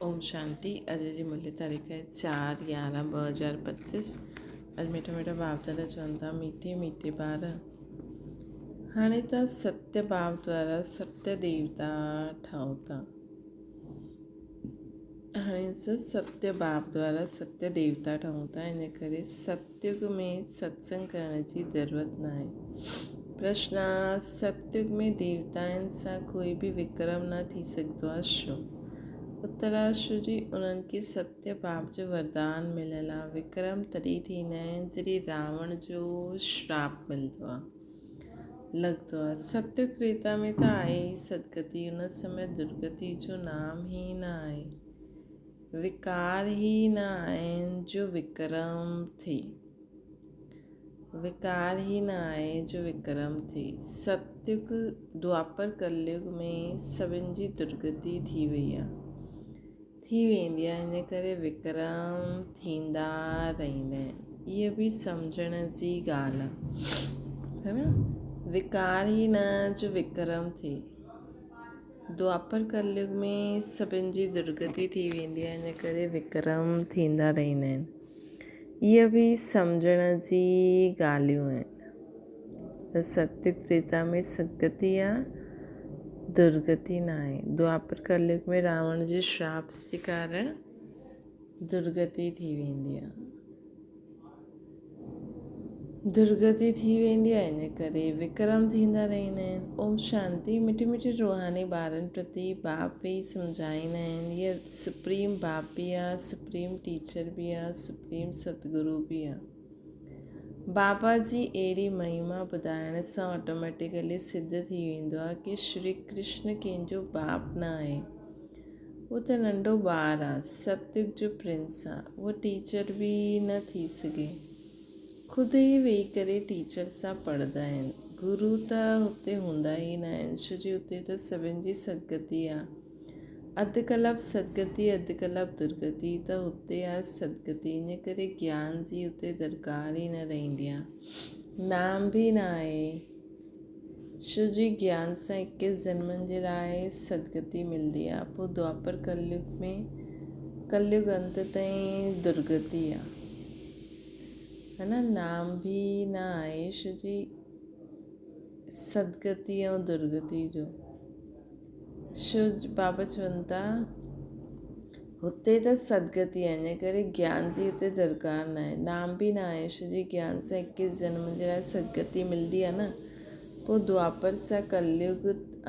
اوم شانتي اڄ جي ملي تاريخ آهي 4/11/2025. اڄ مٺا مٺا باپ دادا چون ٿا، ميٺي ميٺي ٻار، هاڻي تان ستيه باپ دوارا ستيه ديوتا ٺهو ٿا. هاڻي اسان ستيه باپ دوارا ستيه ديوتا ٺهون ٿا، ان ڪري ستيگ ۾ ستسنگ ڪرڻ جي ضرورت ناهي. پرشن آ، ستيگ ۾ ديوتائن سان ڪوئي به وڪرم نه ٿي سگهندو آ ڇو؟ اتر آ، ڇو جي انهن کي ستيه باپ جو وردان مليل آ. وڪرم تڏهن ٿيندا آهن جڏهن راوڻ جو شراپ ملندو آ. لڳندو آ. ستيگ تريتا ۾ ته آهي ئي سدگتي، ان سمي درگتي جو نام ئي نه آهي. وڪار ئي نه آهن جو وڪرم ٿئي. وڪار ئي نه آهي جو وڪرم ٿئي. ستيگ، دوآپر، ڪليگ ۾ سڀن جي درگتي ٿي وئي آ. ٿي ويندي آ، ان ڪري وڪرم ٿيندا رهندا آهن. اها به سمجهڻ جي ڳالهه آ. ها نه؟ وڪار ئي نه جو وڪرم ٿئي. دوآپر ڪليگ ۾ سڀن جي درگتي ٿي ويندي آهي، ان ڪري وڪرم ٿيندا رهندا آهن. اهي به سمجهڻ جي ڳالهيون آهن ته ستيگ تريتا ۾ سدگتي آ، درگتي ناهي. دوآپر ڪليگ ۾ راوڻ جي شراپ جي ڪارڻ درگتي ٿي ويندي آ. درگتي ٿي ويندي آهي، ان ڪري وڪرم ٿيندا رهندا آهن. اوم شانتي. مٺي مٺي روحاني ٻارن پرتي باپ ويهي سمجهائيندا آهن. هيء سپريم باپ به آ، سپريم ٽيچر به آ، سپريم ستگرو به آ. بابا جي اهڙي مهما ٻڌائڻ سان آٽوميٽيڪلي سڌ ٿي ويندو آ ڪي شري ڪرشن ڪنهن جو باپ نه آهي. هو ته ننڍو ٻار آ، ستيگ جو پرنس آ، اهو ٽيچر به نه ٿي سگهي. خود ئي ويهي ڪري ٽيچر سان پڙهندا آهن. گرو ته هتي هوندا ئي نه آهن، ڇو جي اتي ته سڀن جي سدگتي آ. اڌ ڪلپ سدگتي اڌ ڪلپ درگتي ته هتي آ سدگتي، ان ڪري گيان جي اتي درڪار ئي نه رهندي آ. نام به نه آهي. شو جي گيان سان ايڪيس جنمن جي لاء سدگتي ملندي آ، پوء دوآپر ڪليگ ۾ ڪليگ انت تائين درگتي آ. ها نه نام به نه آهي شو جي سدگتي ۽ درگتي جو. شو بابا چون ٿا هتي ته سدگتي آهي، ان ڪري گيان جي هتي درڪار نه آهي. نام به نه آهي، ڇو جي گيان سان ايڪيس جنم جي لاء سدگتي ملندي آهي نه. پوء دوآپر سان ڪليگ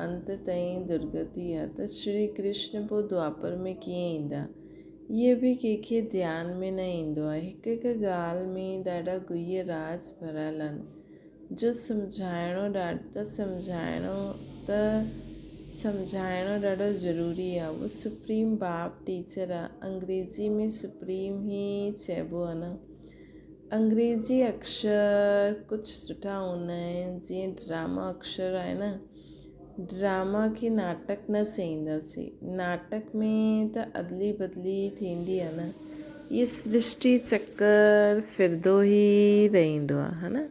انت تائين درگتي آهي ته شري ڪرشن پوء دوآپر ۾ ڪيئن ايندا؟ اهي به ڪنهن کي ڌيان ۾ نه ايندو آهي. هڪ هڪ ڳالهه ۾ ڏاڍا گهي راز ڀريل آهن. جو سمجهائڻو ته سمجهائڻو ته سمجهائڻو ڏاڍو ضروري آ. اهو سپريم باپ ٽيچر آ. انگريزي ۾ سپريم ئي چئبو آ نه. انگريزي اڪشر ڪجهه سٺا هوندا آهن جيئن ڊراما اڪشر آهي نه. ڊراما کي ناٽڪ نه چئينداسين. ناٽڪ ۾ ته ادلي بدلي ٿيندي آ نه. اهي سرشٽي چڪر ڦرندو ئي رهندو آ ها نه.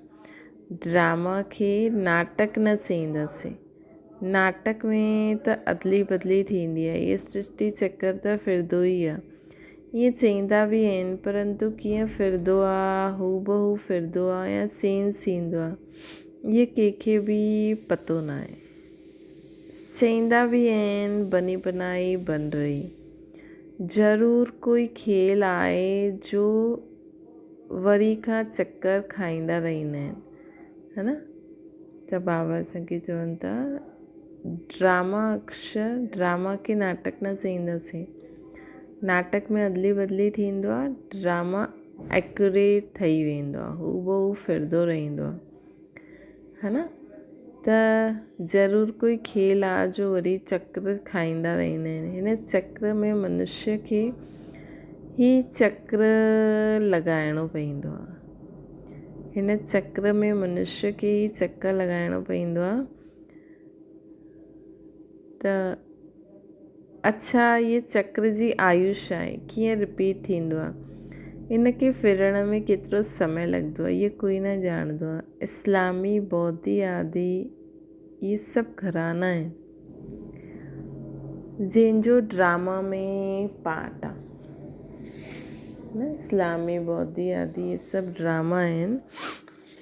ڊراما کي ناٽڪ نه چئينداسين. ناٽڪ ۾ ته ادلي بدلي ٿيندي آ. اهي سرشٽي چڪر ته ڦرندو ئي آ. ائين چئيندا به آهن پرنتو ڪيئن ڦرندو آ، هوبهو ڦرندو آ يا چينج ٿيندو آ. اهي ڪنهن کي به پتو ناهي. چئيندا به آهن بني بنائي بن رهي. ضرور ڪوئي کيل آهي جو وري کان چڪر کائيندا رهندا آهن. ها نه ته بابا اسان کي چون ٿا ڊراما اڪشر ڊراما کي ناٽڪ نه چئينداسين. ناٽڪ ۾ ادلي بدلي ٿيندو آهي ڊراما ايڪيوريٽ ٺهي ويندو آهي هوبهو ڦرندو رهندو آهي ها نه ته ضرور ڪوئي کيل آهي جو وري چڪر کائيندا رهندا آهن هن چڪر ۾ منشيه کي هي چڪر لڳائڻو پوندو آهي هن چڪر ۾ منشيه کي هي چڪر لڳائڻو پوندو آهي ته اڇا هيء چڪر جي آيوش آهي، ڪيئن رپيٽ ٿيندو آهي؟ ان کي ڦرڻ ۾ ڪيترو سمي لڳندو آهي، اهو ڪوئي نه ڄاڻندو آهي. اسلامي، بوڌي آدي اهي سڀ گهرانا آهن. جنهن جو ڊراما ۾ پارٽ آ نه اسلامي بودي آدي اهي سڀ ڊراما آهن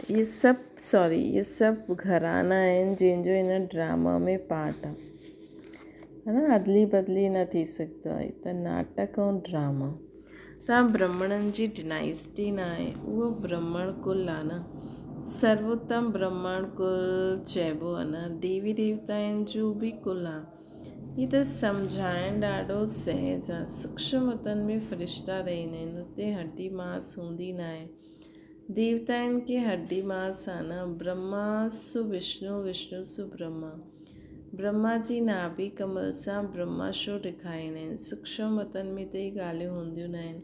اهي سڀ سوري اهي سڀ گهرانا آهن جنهن جو هن ڊراما ۾ پارٽ آ ها نه ادلي بدلي نه ٿي سگهندو آهي ته ناٽڪ ۽ ڊراما تان برهمڻن جي ڊنائسٽي نه آهي اهو برهمڻ ڪل آ نه سروتم برهمڻ ڪل چئبو آ نه ديوي ديوتائن جو به ڪل آ هي ته سمجهائڻ ڏاڍو سهج آ. سوڪشم وطن ۾ فرشتا رهندا آهن. اتي هڏي ماس هوندي ناهي. ديوتائن کي هڏي ماس آ نه. برهما سو وشنو، وشنو سو برهما. برهما جي ناڀي ڪمل سان برهما شو ڏيکاريندا آهن. سوڪشم وطن ۾ ته هي ڳالهيون هونديون ناهن.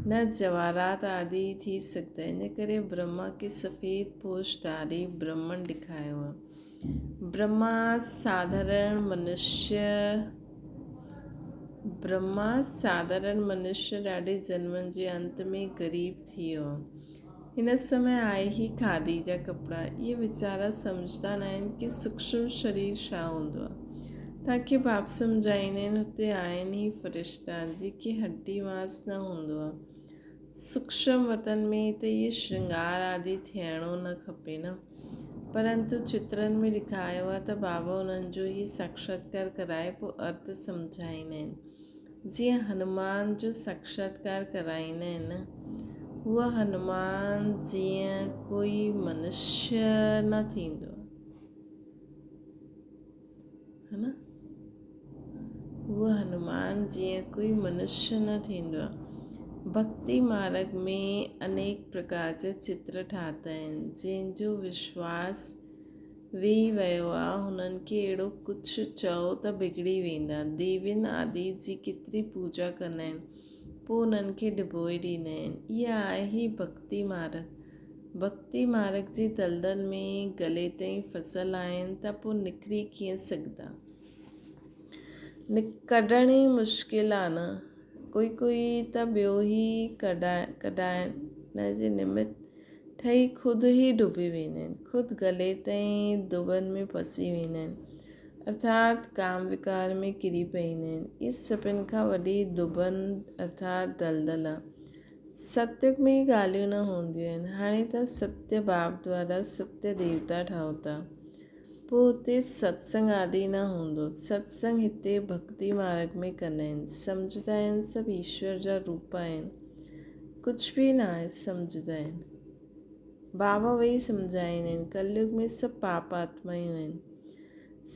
نه جواهرات آدي ئي ٿي سگهندا. ان ڪري برهما کي سفيد پوش ڌاري برهمڻ ڏيکايو آ. برهما ساڌارڻ منشيه برهما ساڌارڻ منشيه ڏاڍي جنمن جي انت ۾ غريب ٿي ويو. هن سمي آهي هي کادي جا ڪپڙا. اهي ويچارا سمجهندا ناهن ڪي سوڪشم شرير ڇا هوندو آهي. تان کي باپ سمجهائيندا آهن هتي آهن هي فرشتا جيڪي هڏي ماس نه هوندو آهي. سوڪشم وطن ۾ ته اهي شرنگار آدي ٿيڻو نه کپي نه. پرنتو چترن ۾ ڏيکايو آهي ته بابا انهن جو هي ساڪشاتڪار ڪرائي پوء ارٿ سمجهائيندا آهن. جيئن هنومان جو ساڪشاتڪار ڪرائيندا آهن نه. هو هنومان جيئن ڪوئي منشيه نه ٿيندو آهي. ها نه؟ هو هنومان جيئن ڪوئي منشيه نه ٿيندو آهي. ڀڳتي مارڳ ۾ انيڪ پرڪار جا چتر ٺاتا آهن. جنهن جو وشواس ويهي ويو آهي، هنن کي اهڙو ڪجهه چئو ته بگڙي ويندا. ديوين آدي جي ڪيتري پوڄا ڪندا آهن، پوء انهن کي ڊبوئي ڏيندا آهن. اها آهي هي ڀڳتي مارڳ. ڀڳتي مارڳ جي دلدل ۾ گلي تائين ڦسل آهن ته پوء نڪري ڪيئن سگهندا؟ ڪڍڻ ئي مشڪل آ نه. ڪوئي ڪوئي ته ٻيو ئي ڪڍائڻ جي نمت ٺهي خود ئي ڊوبي ويندا آهن. خود گلي تائين ڌوٻن ۾ ڦسي ويندا آهن. ارٿات ڪام وڪار ۾ ڪري پئيندا آهن. اهي سڀن کان وڏي ڌوٻن ارٿات دلدل آ. ستيگ ۾ ئي ڳالهيون نه هونديون آهن. هاڻي ته ستيه باپ دوارا ستيه ديوتا ٺاهو ٿا. پوء اتي ستسنگ آدي نه هوندو. ستسنگ هتي ڀڳتي مارڳ ۾ ڪندا آهن. سمجهندا آهن سڀ ايشور جا روپ آهن. ڪجهه به نه آهي سمجهندا آهن. بابا ويهي سمجهائيندا آهن. ڪليگ ۾ سڀ پاپ آتمايون آهن.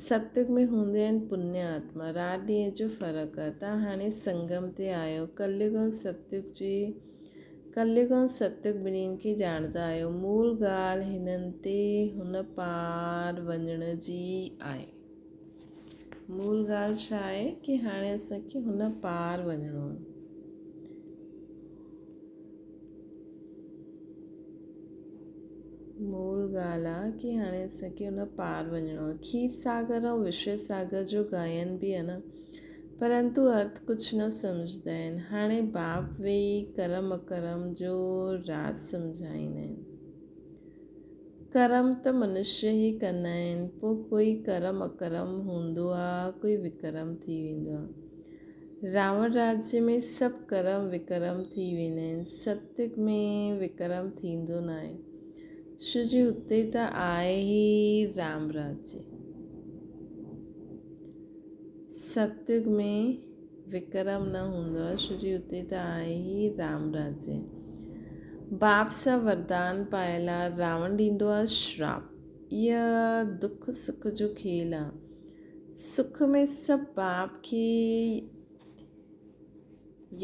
ستيگ ۾ هونديون آهن پڃ آتما. رات ڏينهن جو فرق آهي. تان هاڻي سنگم تي آهيو. ڪليگ ۽ ستيگ جي ڪليگ ۽ ستيگ ٻنهين کي ڄاڻندا آهيو. مول ڳالهه هنن تي هن پار وڃڻ جي آهي. مول ڳالهه ڇا آهي ڪي هاڻي اسان کي هن پار وڃڻو آهي. مول ڳالهه آ ڪي هاڻي اسان کي ان پار وڃڻو آ. کير ساگر ۽ وشيه ساگر جو گائن به آ نه. پرنتو ارٿ ڪجهه نه سمجهندا آهن. هاڻي باپ ويهي ڪرم اڪرم جو راز سمجهائيندا آهن. ڪرم ته منشيه ئي ڪندا آهن. پوء ڪوئي ڪرم اڪرم هوندو آ ڪوئي وڪرم ٿي ويندو آ. راوڻ راجيه ۾ سڀ ڪرم وڪرم ٿي ويندا آهن. ستيگ ۾ وڪرم ٿيندو ناهي. ڇو جو اتي ته آهي ئي رام راجيه. ستيگ ۾ وڪرم نه هوندو آهي ڇو جو اتي ته آهي ئي رام راجيه. باپ سان وردان پايل آهي. راوڻ ڏيندو آهي شراپ. اها دک سک جو کيل آهي. سک ۾ سڀ باپ کي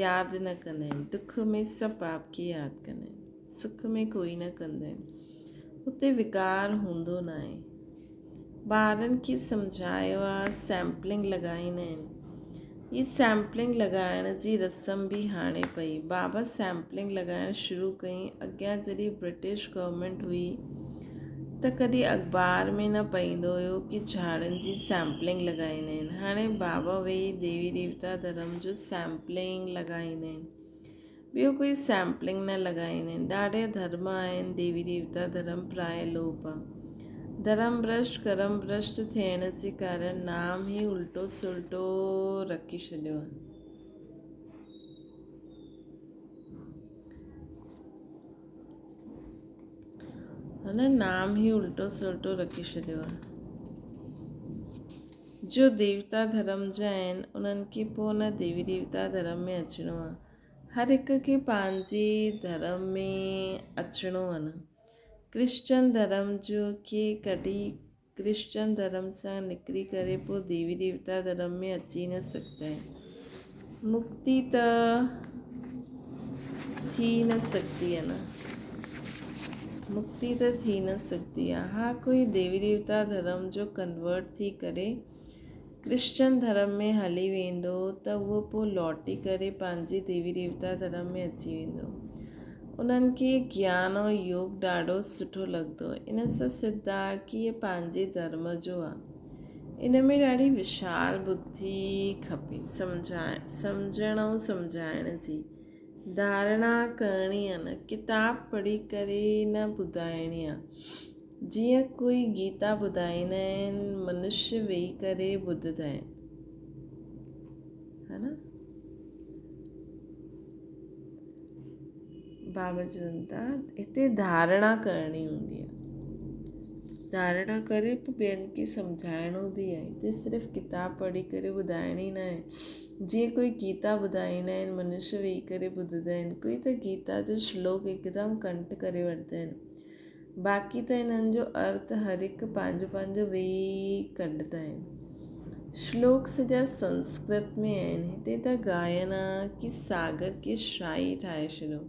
ياد نه ڪندا آهن، دک ۾ سڀ باپ کي ياد ڪندا آهن، سک ۾ ڪوئي نه ڪندا آهن. اتي وڪار هوندو ناهي. ٻارن کي سمجهايو آ سيمپلنگ لڳائيندا آهن. هي سيمپلنگ لڳائڻ جي رسم به هاڻي پئي. بابا سيمپلنگ لڳائڻ شروع ڪئي. اڳيان جڏهن برٽش گورنمينٽ هئي ته ڪڏهن اخبار ۾ نه پئيندو هيو ڪي جهاڙن جي سيمپلنگ لڳائيندا آهن. هاڻي بابا ويهي ديوي ديوتا ڌرم جو سيمپلنگ لڳائيندا آهن. ٻيو ڪوئي سيمپلنگ نه لڳائيندا آهن. ڏاڍا ڌرم آهن ديوي ديوتا ڌرم پرائي لوپ آ. ڌرم ڀرشٽ ڪرم ڀرشٽ ٿيڻ جي ڪارڻ نام ئي الٽو سلٽو رکي ڇڏيو آهي. ها نه نام ئي الٽو سلٽو رکي ڇڏيو آهي. جو ديوتا ڌرم جا آهن انهن کي پوء نه ديوي ديوتا ڌرم ۾ اچڻو آهي. هر هڪ کي پنهنجي ڌرم ۾ اچڻو آهي نه. ڪرسچن ڌرم جو کي ڪڍي ڪرسچن ڌرم سان نڪري ڪري پوء ديوي ديوتا ڌرم ۾ اچي نه سگهندا آهن. مڪتي ته ٿي نه سگهندي آهي نه. مڪتي ته ٿي نه سگهندي آهي. ها ڪوئي ديوي ديوتا ڌرم جو ڪنورٽ ٿي ڪري ڪرسچن ڌرم ۾ هلي ويندو ته اهو پوء لوٽي ڪري پنهنجي ديوي ديوتا ڌرم ۾ اچي ويندو. انهن کي گيان ۽ يوگ ڏاڍو سٺو لڳندو. ان سان سڌ آ ڪي هي پنهنجي ڌرم جو آ. ان ۾ ڏاڍي وشال ٻڌي کپي. سمجهڻ ۽ سمجهائڻ جي ڌارڻا ڪرڻي آ نه ڪتاب پڙهي ڪري نه ٻڌائڻي آ. جيئن ڪوئي گيتا ٻڌائيندا آهن منشي ويهي ڪري ٻڌندا آهن. ها نه؟ بابا چون ٿا هتي ڌارڻا ڪرڻي هوندي آهي. ڌارڻا ڪري پوء ٻين کي سمجهائڻو به آهي. هتي صرف ڪتاب پڙهي ڪري ٻڌائڻي نه آهي. جيئن ڪوئي گيتا ٻڌائيندا آهن منشي ويهي ڪري ٻڌندا آهن. ڪوئي ته گيتا جو شلوڪ هڪدم ڪنٺ ڪري وٺندا آهن. باقي ته انهن جو ارٿ هر هڪ پنهنجو پنهنجو ويهي ڪڍندا آهن. شلوڪ سڄا سنسڪرت ۾ آهن. هتي ته گائن آ ڪي ساگر کي شاهي ٺاهي ڇڏيو.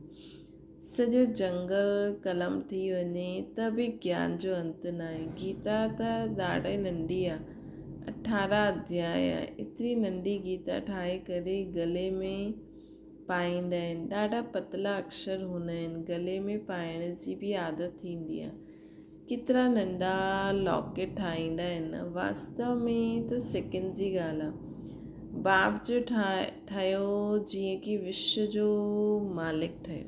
سڄو جنگل قلم ٿي وڃي ته به گيان جو انت ناهي. گيتا ته ڏاڍي ننڍي آ. اٺارهن اڌياء آ. ايتري ننڍي گيتا ٺاهي ڪري گلي ۾ پائيندا آهن. ڏاڍا پتلا اڪشر هوندا آهن. گلي ۾ پائڻ جي به عادت ٿيندي آهي. ڪيترا ننڍا لاڪيٽ ٺاهيندا آهن. واستو ۾ ته سيڪنڊ جي ڳالهه آهي. باپ جو ٺهيو جيئن ڪي وشو جو مالڪ ٺهيو.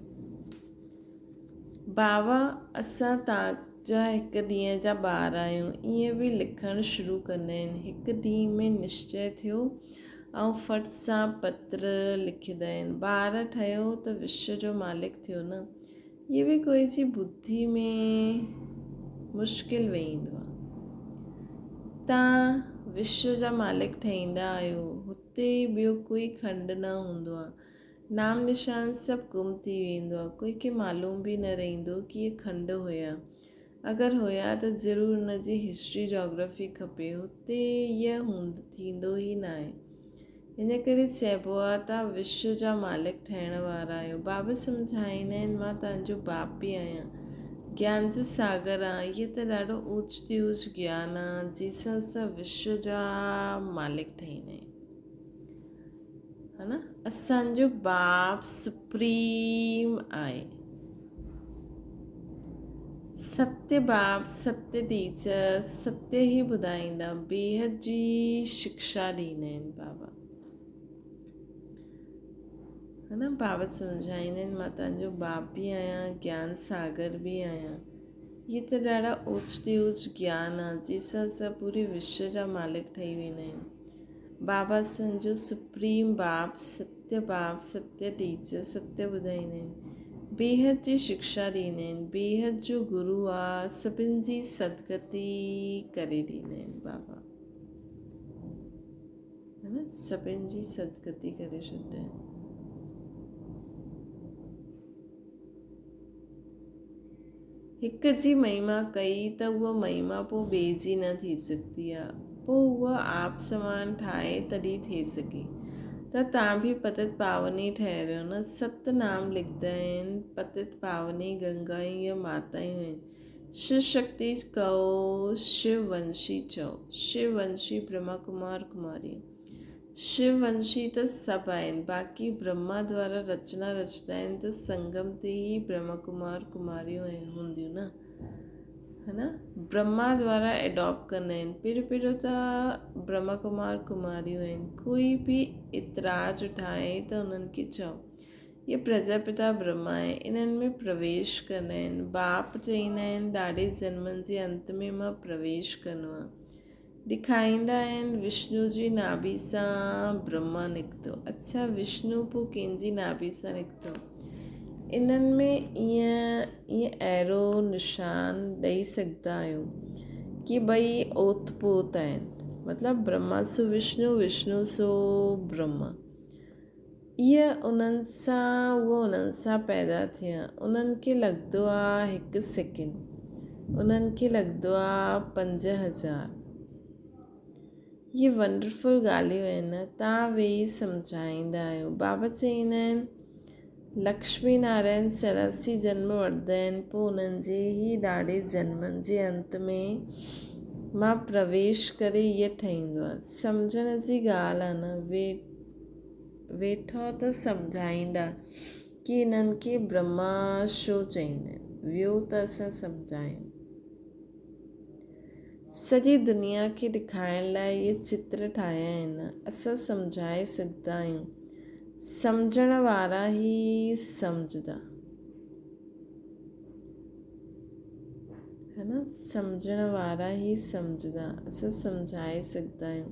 بابا اسان توهان جا هڪ ڏينهن جا ٻار آهيون. ائين به لکڻ شروع ڪندا آهن. هڪ ڏينهن ۾ نشچي ٿيو ۽ ڦٽ سان پتر لکيندا آهن. ٻار ٺهيو ته وشو جو مالڪ ٿيو نه. اهي به ڪوئي جي ٻڌي ۾ مشڪل ويهندو آهي. تان وشو جا مالڪ ٺهيندا آهيو. هتي ٻيو ڪوئي کنڊ نه هوندو آهي. نام نشان سڀ گم ٿي ويندو آهي. ڪوئي کي معلوم به نه رهندو ڪي اهي کنڊ هيا. اگر هيا ته ضرور ان جي هسٽري جاگرافي کپي. هتي اهي هوند ٿيندو ئي ناهي. ان ڪري چئبو آهي توهان وشو جا مالڪ ٺهڻ وارا آهيو. بابا سمجهائيندا آهن مان توهان جو باپ به آهيان. گيان جو ساگر آهيان. اهي ته ڏاڍو اوچ تي اوچ گيان آهي جنهن سان اسان وشو جا مالڪ ٺهيندا آهيون. ها نه اسان جو باپ سپريم آهي. ستيه باپ ستيه ٽيچر ستيه ئي ٻڌائيندا بيحد جي شڪشا ڏيندا آهن بابا ها نه بابا سمجهائيندا آهن مان تنهنجو باپ به آهيان گيان ساگر به آهيان هي ته ڏاڍا اوچ تي اوچ گيان آ جنهن سان اسان پوري وشو جا مالڪ ٺهي ويندا آهيون بابا اسان جو سپريم باپ ستيه باپ ستيه ٽيچر ستيه ٻڌائيندا آهن بيحد جي شڪشا ڏيندا آهن بيحد جو گرو آ سڀن جي سدگتي ڪري ڏيندا آهن بابا سڀن جي سدگتي ڪري ڇڏيندا آهن. هڪ جي مهما ڪئي ته اها مهما پوء ٻئي جي نه ٿي سگهندي آهي. پوء اها آپ سمان ٺاهي تڏهن ٿي سگهي. ته تان به پتت پاوني ٺهريو نه. ست نام لکدا آهن. پتت پاوني گنگائون يا ماتائون آهن. شو شڪتي ڪئو شو ونشي چئو. شو ونشي برهما ڪمار ڪماريون. شو ونشي ته سڀ آهن، باقي برهما دوارا رچنا رچندا آهن ته سنگم تي ئي برهما ڪمار ڪماريون هونديون نه ها نه برهما دوارا ايڊاپٽ ڪندا آهن پهريون پهريون ته برهما ڪمار ڪماريون آهن ڪوئي به اعتراض اٺائي ته انهن کي چئو. اهي پرجاپتا برهما آهي، انهن ۾ پرويش ڪندا آهن. باپ چئيندا آهن، ڏاڍي جنمن جي انت ۾ مان پرويش ڪندو آهيان. ڏيکاريندا آهن، وشنو جي ناڀي سان برهما نڪتو. اڇا وشنو پوء ڪنهن جي ناڀي سان نڪتو؟ انهن ۾ ائين ائين اهڙو نشان ڏئي سگهندا آهيون ڪي ٻئي اوت پوت آهن. مطلب برهما سو وشنو، وشنو سو برهما. اهي انهن سان اهو انهن سان پيدا ٿيا. انهن کي لڳندو آ هڪ سيڪنڊ. انهن کي لڳندو آ 5000. اهي ونڊرفل ڳالهيون آهن. توهان ويهي سمجهائيندا آهيو. بابا چئيندا آهن لڪشمي نارائڻ 84 جنم وٺندا آهن پوء انهن جي ئي ڏاڍي جنمن جي انت ۾ مان پرويش ڪري اهي ٺهيندو آهي. سمجهڻ جي ڳالهه آهي نه. ويٺو ته سمجهائيندا ڪي انهن کي برهما ڇو چئيندا آهن. ويو ته اسان سمجهايون. سڄي دنيا کي ڏيکارڻ لاء اهي چتر ٺاهيا آهن. اسان سمجهائي سگهندا آهيون. سمجهڻ وارا ئي سمجهندا. ها نه سمجهڻ وارا ئي سمجهندا. اسان سمجهائي سگهندا آهيون.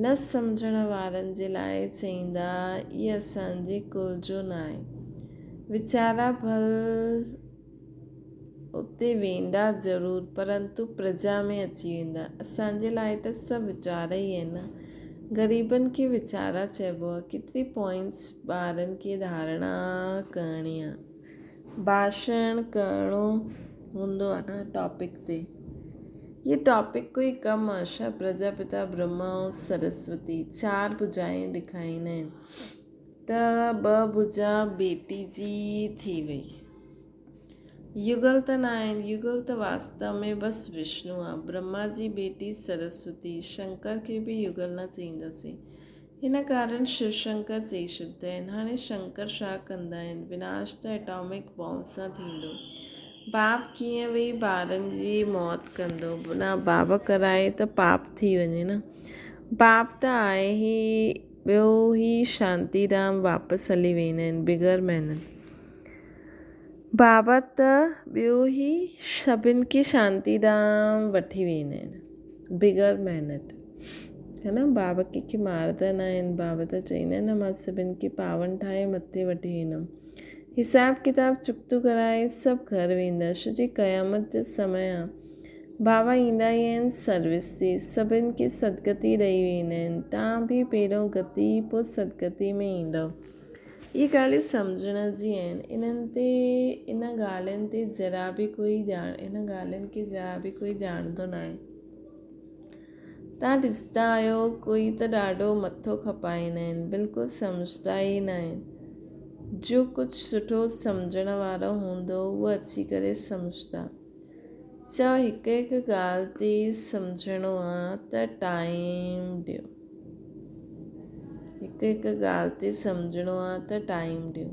نه سمجهڻ وارن جي لاء چئيندا اهي اسان جي ڪل جو ناهي. ويچارا ڀل اتي ويندا ضرور پرنتو پرجا ۾ اچي ويندا. اسان جي لاء ته سڀ ويچارا ئي آهن نه. غريبن کي ويچارا چئبو آهي. ڪيتري پوائنٽس ٻارن کي ڌارڻا ڪرڻي آهي. ڀاشڻ ڪرڻو هوندو آهي نه ٽاپڪ تي. هي ٽاپڪ ڪوئي ڪم آهي ڇا؟ پرجاپتا برهما ۽ سرسوتي چار ڀجايون ڏيکاريندا آهن ته ٻه ڀجا بيٽي جي ٿي وئي. يگل ته ناهن، يگل ته واستو ۾ بس وشنو آ. برهما جي بيٽي سرسوتي، شنڪر کي به يگل نه چئينداسين. هن ڪارڻ شو شنڪر چئي ڇڏيندا آهن. هاڻي شنڪر ڇا ڪندا آهن؟ وناش ته ايٽامڪ بام سان ٿيندو. باپ ڪيئن ويهي ٻارن جي موت ڪندو؟ نه بابا ڪرائي ته پاپ ٿي وڃي نه. باپ ته آهي ئي ٻيو هي شانتي ڌام واپس هلي ويندا آهن بغير محنت. بابا ته ٻيو هي سڀن کي شانتي ڌام وٺي ويندا آهن بغير محنت هي نه بابا ڪنهن کي ماردا نه آهن بابا ته چئيندا آهن نه مان سڀن کي پاون ٺاهي مٿي وٺي ويندم حساب ڪتاب چڪتو ڪرائي سڀ گهر ويندا ڇو جي قيامت جو سمي آ بابا ايندا ئي آهن سروس تي سڀن کي سدگتي ڏئي ويندا آهن تان به پهريون گتي پوء سدگتي ۾ ايندؤ اهي ڳالهيون سمجهڻ جي آهن. انهن تي ان ڳالهين تي ذرا به ڪوئي ڄاڻ ان ڳالهين کي ذرا به ڪوئي ڄاڻندو ناهي. توهان ڏسندا آهيو ڪوئي ته ڏاڍو مٿو کپائيندا آهن بلڪل سمجهندا ئي ناهن. جو ڪجهه سٺو سمجهڻ وارو هوندو اهو اچي ڪري سمجهندا. چئو هڪ هڪ ڳالهه تي سمجهڻو آ ته ٽائيم ڏيو. هڪ هڪ ڳالهه تي سمجهڻو آ ته ٽائيم ڏيو.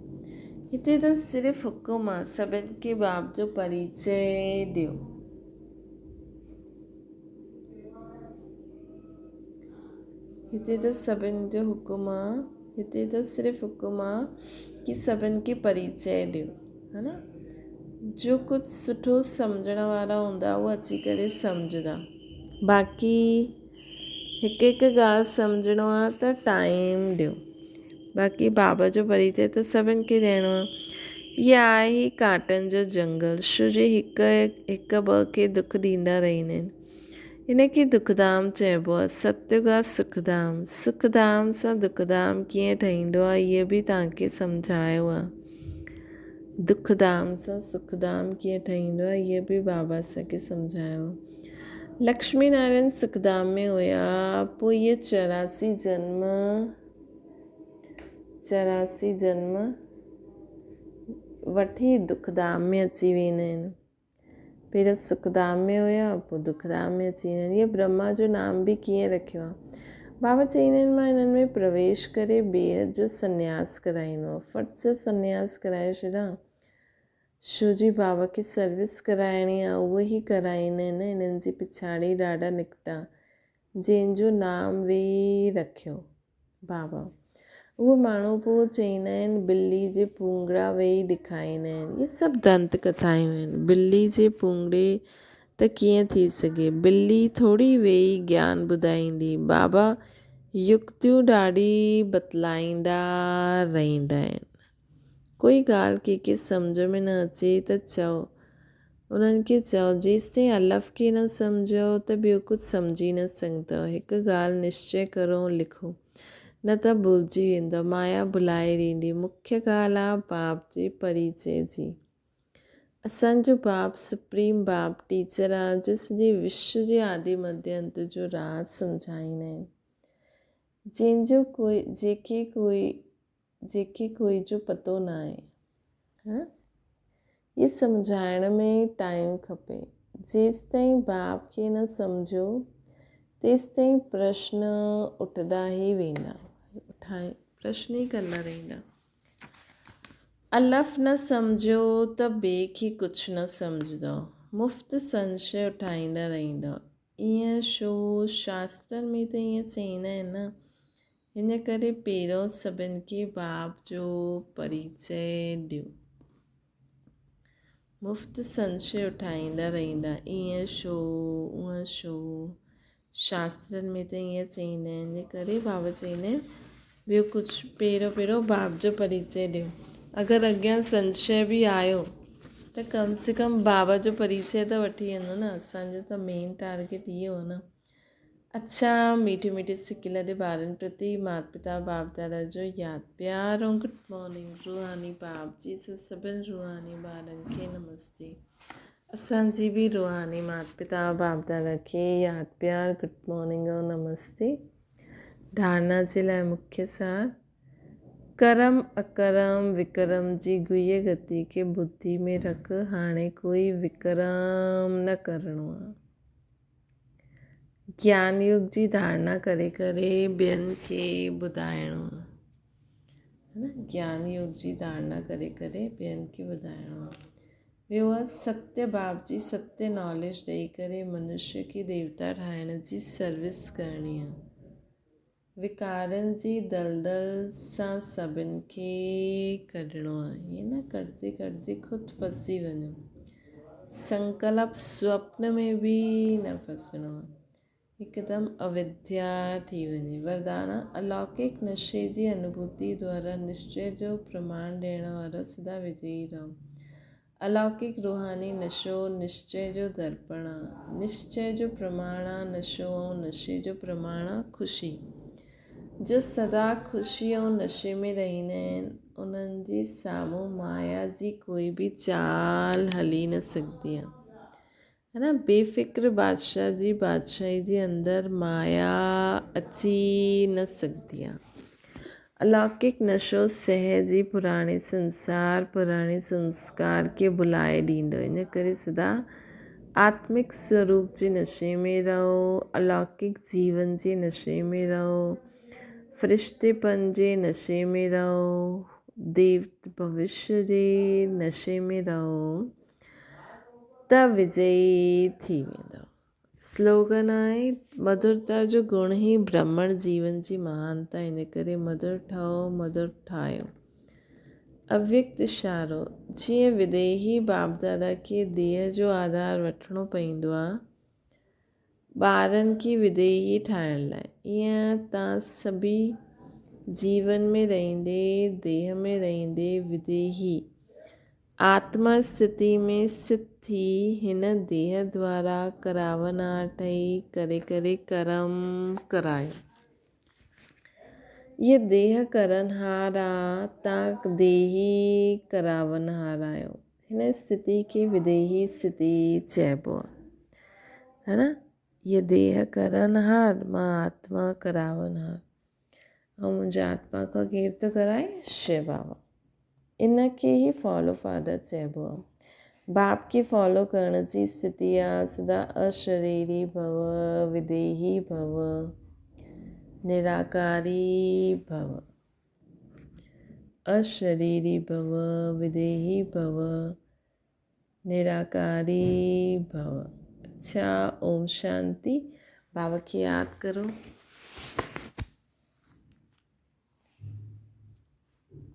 هتي ته صرف حڪم آ سڀن کي باب جو پريچي ڏيو. هتي ته سڀن جو حڪم آ هتي ته صرف حڪم آ ڪي سڀن کي پريچي ڏيو. ها نه جو ڪجهه سٺو سمجهڻ وارا هوندا اهي اچي ڪري سمجهندا باقي هڪ هڪ ڳالهه سمجهڻو آهي ته ٽائيم ڏيو باقي بابا جو پريچي ته سڀن کي ڏيڻو آهي اها آهي ئي ڪانٽن جو جنگل ڇو جي هڪ هڪ ٻه کي دک ڏيندا رهندا آهن ان کي دکڌام چئبو آهي. ستيگ آهي سکڌام. سکڌام سان دکڌام ڪيئن ٺهيندو آهي اهو به توهان کي سمجهايو آهي. دکڌام سان سکڌام ڪيئن ٺهيندو آهي اهو به بابا اسان کي سمجهايو آهي. لڪشمي نارائڻ سکڌام ۾ هيا پوء اهي 84 جنم 84 جنم وٺي دکڌام ۾ اچي ويندا آهن. پهريون سکڌام ۾ هيا پوء دکڌام ۾ اچي ويا آهن. هيء برهما جو نام به ڪيئن رکيو آهي؟ بابا چئيندا آهن مان هنن ۾ پرويش ڪري بيحد جو سنياس ڪرائيندو آهيان. فٽ سان سنياس ڪرائي ڇڏيان. شو جي بابا کي سروس ڪرائڻي آهي اهو ئي ڪرائيندا آهن. هنن جي پڇاڙي ڏاڍا نڪتا جنهن جو نام ويهي رکيو. بابا. اهو ماڻهو پوء چئيندا آهن بلي جي پونگڙا ويهي ڏکائيندا آهن. اهي سڀ دنت ڪٿائون آهن. بلي جي پونگڙي ته ڪيئن ٿي سگهي. بلي ٿوري ويهي گيان ٻڌائيندي. بابا يڪتيون ڏاڍي بتلائيندا رهندا آهن. ڪوئي ڳالهه ڪنهن کي سمجهه ۾ نه اچي ته چئو انهن کي چئو جيستائين الف کي نه سمجهو ته ٻيو ڪجهه سمجهي نه سگهندؤ. هڪ ڳالهه نشچي ڪرو ۽ لکو نه ته ڀلجي ويندؤ. مايا ڀلائي ڏيندي. مکيه ڳالهه آ باپ جي پريچي جي. اسان جو باپ سپريم باپ ٽيچر آ جو سڄي وشو جي آدي مڌيه انت جو راز سمجهائيندا آهن. جنهن جو ڪوئي جيڪي ڪوئي جيڪي ڪوئي جو پتو ناهي. ها هي سمجهائڻ ۾ ٽائيم کپي. جيستائين باپ کي نه سمجهيو تيستائين پرشن اٺدا ئي ويندا. اٺائي پرشن ئي ڪندا رهندا. الف نه سمجهيو ته بي کي ڪجهه نه سمجهندؤ. مفت سنشي اٺائيندا رهندؤ. ائين ڇو؟ شاسترن ۾ ته ائين چئيندا آهن نه. ان ڪري پهريون سڀن کي باب جو پريچئه ڏيو. مفت سنشي اٺائيندا رهندا، ائين ڇو، اونئن ڇو؟ شاسترن ۾ ته ائين چئيندا آهن، ان ڪري بابا چئيندا آهن ٻيو ڪجهه پهريون پهريون باب جو پريچئه ڏيو. اگر اڳيان سنشي به آيو ته ڪم سي ڪم بابا جو پريچئه ته وٺي وڃو نه، اسان جو ته مين ٽارگيٽ اهو هو نه. اڇا ميٺي ميٺي سڪيلڌي ٻارن پرتي مات پتا باپ دادا جو ياد پيار ۽ گڊ مارننگ روحاني باپ جي سان سڀن روحاني ٻارن کي نمستي اسان جي به روحاني مات پتا باپ دادا کي ياد پيار گڊ مارننگ ۽ نمستي ڌارنا جي لاء مکيه سار ڪرم اڪرم وڪرم جي گهي گتي کي ٻڌي ۾ رک هاڻي ڪوئي وڪرم نه ڪرڻو آ. گيان يوگ جي ڌارڻا ڪري ڪري ٻين کي ٻڌائڻو آهي نه گيان يوگ جي ڌارڻا ڪري ڪري ٻين کي ٻڌائڻو آهي ٻيو آهي ستيه ڀاو جي ستيه ناليج ڏئي ڪري منشيه کي ديوتا ٺاهڻ جي سروس ڪرڻي آهي وڪارن جي دلدل سان سڀن کي ڪڍڻو آهي. ائين نه ڪڍندي ڪڍندي خود ڦسي وڃو. سنڪلپ سوپن ۾ به نه ڦسڻو آهي. هڪدم اوديا ٿي وڃي. وردان، الوڪڪ نشي جي انوڀوتي دوارا نشچي جو پرماڻ ڏيڻ وارا سدا وجئي رهو. الوڪڪ روحاني نشو نشچي جو درپڻ آ. نشچي جو پرماڻ آ نشو ۽ نشي جو پرماڻ آ خوشي. جو سدا خوشي ۽ نشي ۾ رهندا آهن، انهن جي سامهون مايا جي ڪوئي به چال هلي نه سگهندي آ. ها نه بي فڪر بادشاهه جي بادشاهي جي اندر مايا اچي نه سگهندي آ. الوڪڪ نشو سهج ئي پراڻي سنسار، پراڻي سنسڪار کي ڀلائي ڏيندو. ان ڪري سدا آتمڪ سوروپ جي نشي ۾ رهو، الوڪڪ جيون جي نشي ۾ رهو، فرشتيپن جي نشي ۾ رهو، ديوت ڀوشيه جي نشي ۾ رهو. ته وجئي ٿي ويندؤ. سلوگن آهي، مڌرتا جو گڻ ئي برهمڻ جيون جي مهانتا، ان ڪري مڌر ٺهو، مڌر ٺاهيو. اويڪت اشارو، جيئن وديهي باپدادا کي ديهه جو آڌار وٺڻو پوندو آهي، ٻارن کي وديهي ٺاهڻ لاء، ايئن تان سڀئي جيون ۾ رهندي، ديهه ۾ رهندي وديهي، آتما اسٿتي ۾ اسٿت ٿي هن ديهه دوارا ڪراونهار ٺهي ڪري ڪري ڪرم ڪرايو. هيء ديهه ڪرڻهار آ، تان ديهي ڪراونهار آهيو. هن اسٿتي کي وديهي اسٿتي چئبو آ. ها نه؟ هيء ديهه ڪرڻهار، مان آتما ڪراونهار. ۽ منهنجي آتما کان ڪير ٿو ڪرائي؟ شو بابا. ان کي ئي فالو فادر چئبو آهي. باپ کي فالو ڪرڻ جي اسٿتي آ سدا اشريري ڀو، وديهي ڀو، نراڪاري ڀو. اشريري ڀو، وديهي ڀو، نراڪاري ڀو. اڇا اوم شانتي. بابا کي ياد ڪرو.